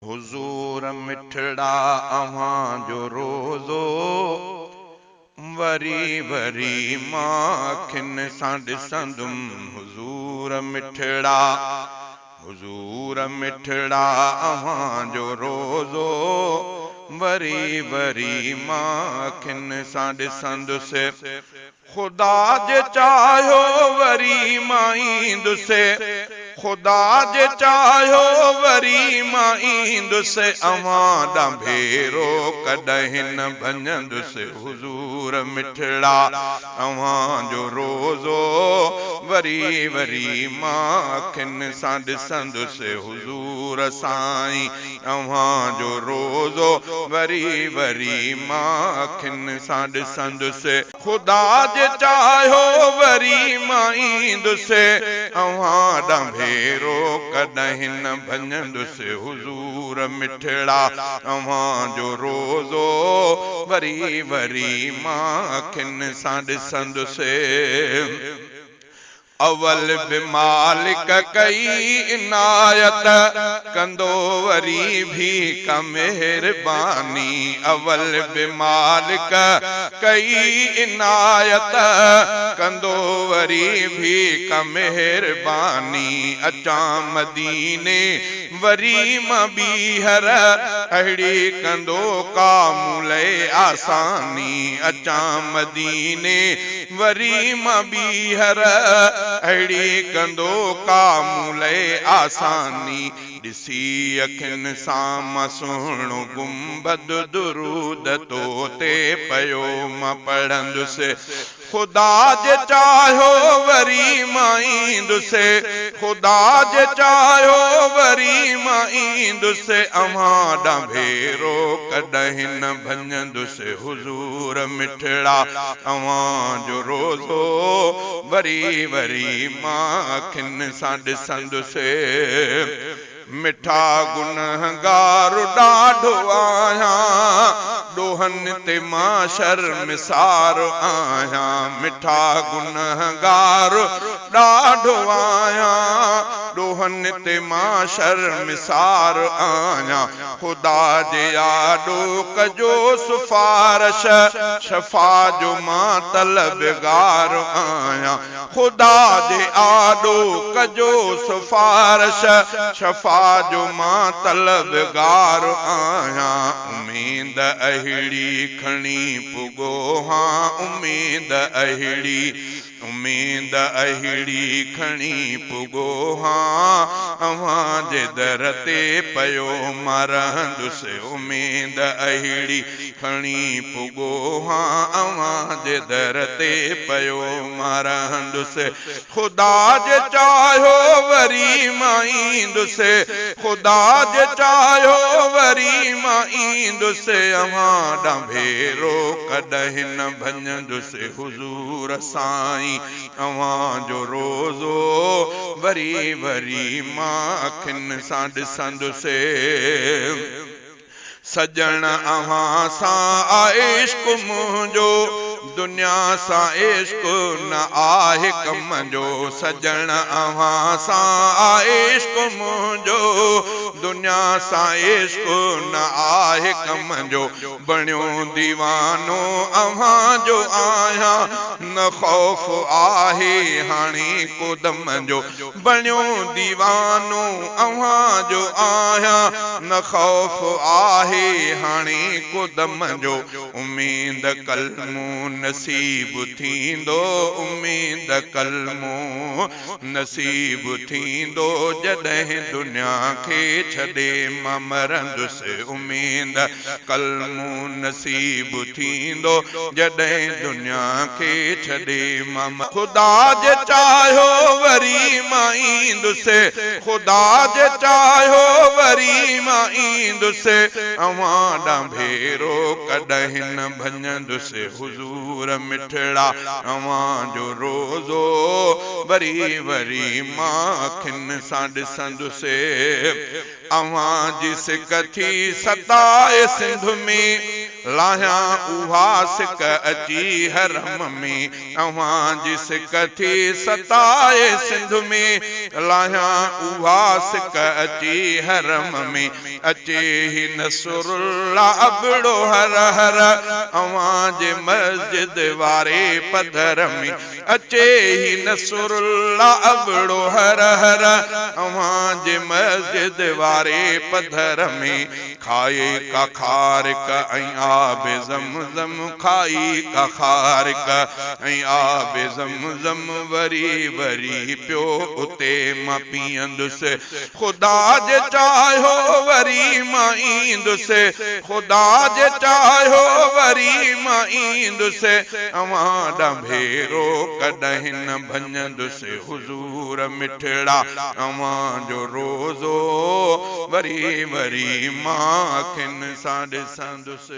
حضور مٺڙا اوهان جو روزو وري وري مان اکين سان ڏسندم حضور مٺڙا حضور مٺڙا اوهان جو روزو وري وري مان اکين سان ڏسندس خدا جي چاهيو وري مان ايندس خدا جي چاهيو وري مان ايندس اوهان ڏانهن ڀيرو ڪڏهن نه ڀڃندس حضور مٺڙا اوهان جو روزو وري وري مان اکين سان ڏسندس حضور سائين اوهان جو روزو وري وري مان اکين سان ڏسندس. خدا جي چاهيو وري مان ايندس اوهان ڏانهن ڀيرو ڪڏهن نه ڀڃندس حضور مٺڙا اوهان جو روزو وري وري مان اکين سان ڏسندس. اول به مالڪ ڪئي عنايت، ڪندو وري ڀي ڪا مهرباني. اول به مالڪ ڪئي عنايت، ڪندو وري ڀي ڪا مهرباني. اچان مديني وري مان ٻيهر، اهڙي ڪندو ڪا مون لئي آساني. اچان مديني وري مان ٻيهر اهڙي ڪندو ڪا مون لئه آساني ڏسي اکين سان مان سهڻو گنبد درود تو تي پيو مان پڙهندس خدا جي چاهيو وري مان ايندس خدا جي چاهيو وري مان ايندس اوهان ڏانهن ڀيرو ڪڏهن نه ڀڃندس حضور مٺڙا اوهان جو روزو وري وري مان اکين سان ڏسندس مٺا گنهگار ڏاڍو آهيان ڏوهن تي مان شرمسار آهيان مٺا گنهگار ڏاڍو آهيان ڏوهن تي مان شرمسار آهيان خدا جي آڏو ڪجو سفارش، شفا جو مان طلبگار آهيان. خدا جي آڏو ڪجو سفارش، شفا جو مان طلبگار آهيان. اميد اهڙي کڻي پڳو هان، اميد اهڙي. اميد اهڙي کڻي پڳو هان اوهان جي در تي پيو مان رهندس اميد اهڙي کڻي پڳو هان اوهان جي در تي پيو مان رهندس خدا جي چاهيو وري مان ايندس خدا جي چاهيو وري مان ايندس اوهان ڏانهن ڀيرو ڪڏهن نه ڀڃندس حضور سائين اوهان جو روزو وري وري مان اکين سان ڏسندس سڄڻ اوهان سان آ عشق منهنجو دنيا سان عشق نه آهي ڪم جو سڄڻ اوهان سان آ عشق منهنجو دنيا سان عشق نه آهي ڪم جو بڻيو ديوانو اوهان جو آهيان نه خوف آهي هاڻي ڪو دم جو بڻيو ديوانو اوهان جو آهيان نه خوف آهي هاڻي ڪو دم جو اميد ڪلمو نصيب ٿيندو اميد ڪلمو نصيب ٿيندو جڏهن دنيا کي ڇڏي مان مرندس اميد ڪلمو نصيب ٿيندو جڏهن دنيا کي ڇڏي مان خدا جي چاهيو وري مان ايندس خدا جي چاهيو وري مان ايندس اوهان ڏانهن ڀيرو ڪڏهن نه ڀڃندس حضور مٺڙا اوهان جو روضو وري وري مان اکين سان ڏسندس اوهان جي سڪ ٿي ستائي سنڌ ۾. لاهيان اها سڪ اچي حرم ۾، اوهان جي سڪ ٿي ستائي سنڌ ۾، لاهيان اها سڪ اچي حرم ۾، اچي هي نصرالله ابڙو هر هر، اوهان جي مسجد واري پڌر ۾، اچي هي نصرالله ابڙو هر هر، اوهان جي مسجد واري پڌر ۾، کائي ڪا کارڪ ۽ آب زمزم، کائي ڪا کارڪ ۽ آب زمزم، وري وري پيو اتي مان پيئندس، خدا جي چاهيو وري مان ايندس، خدا جي چاهيو وري مان ايندس، اوهان ڏانهن ڀيرو ڪڏهن نه ڀڃندس، حضور مٺڙا اوهان جو روضو وري وري مان اکين سان ڏسندس.